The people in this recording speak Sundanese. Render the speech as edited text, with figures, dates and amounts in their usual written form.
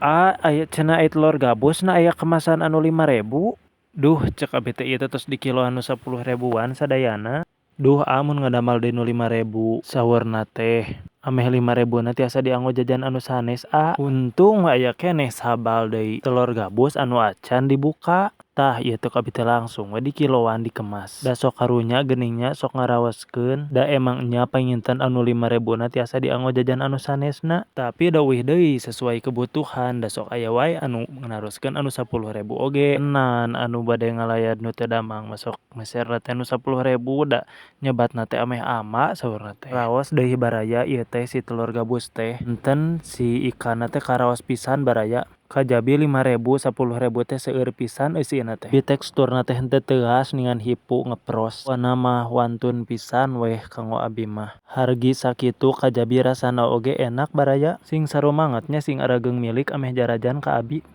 A aya cenah aya telur gabus na aya kemasan anu 5.000. Duh cek abi teh ieu teh tos dikiloan nu 10.000-an sadayana. Duh a mun ngadamal deui nu 5.000 saurna teh ameh 5.000 na tiasa dianggo jajan anu sanes a. Untung we aya keneh sabal deui telur gabus anu acan dibuka. Tah ieu teh ku abi teh langsung we dikiloan dikemas. Da sok karunya geuning nya sok ngaraoskeun da emang nya panginten anu 5.000 na tiasa dianggo jajan anu sanesna. Tapi da euweuh deui sesuai kebutuhan da sok aya wae anu naroskeun anu 10.000 oge. Enan anu bade ngalayat nu teu damang mah sok meserna teh nu 10.000 da nyebatna teh ameh ama saurna teh. Raos deui baraya ieu teh si telur gabus teh enten si ikanna teh karaos pisan baraya. Kajabi 5.000 10.000 teh seueur pisan eusina teh. Di teksturna teh henteu teuas ningan hipu ngepros. Pokona mah wantun pisan weh kanggo abi mah. Hargi sakitu kajabi rasana oge enak baraya. Sing sarumanget nya sing arageung milik ameh jarajan ka abi.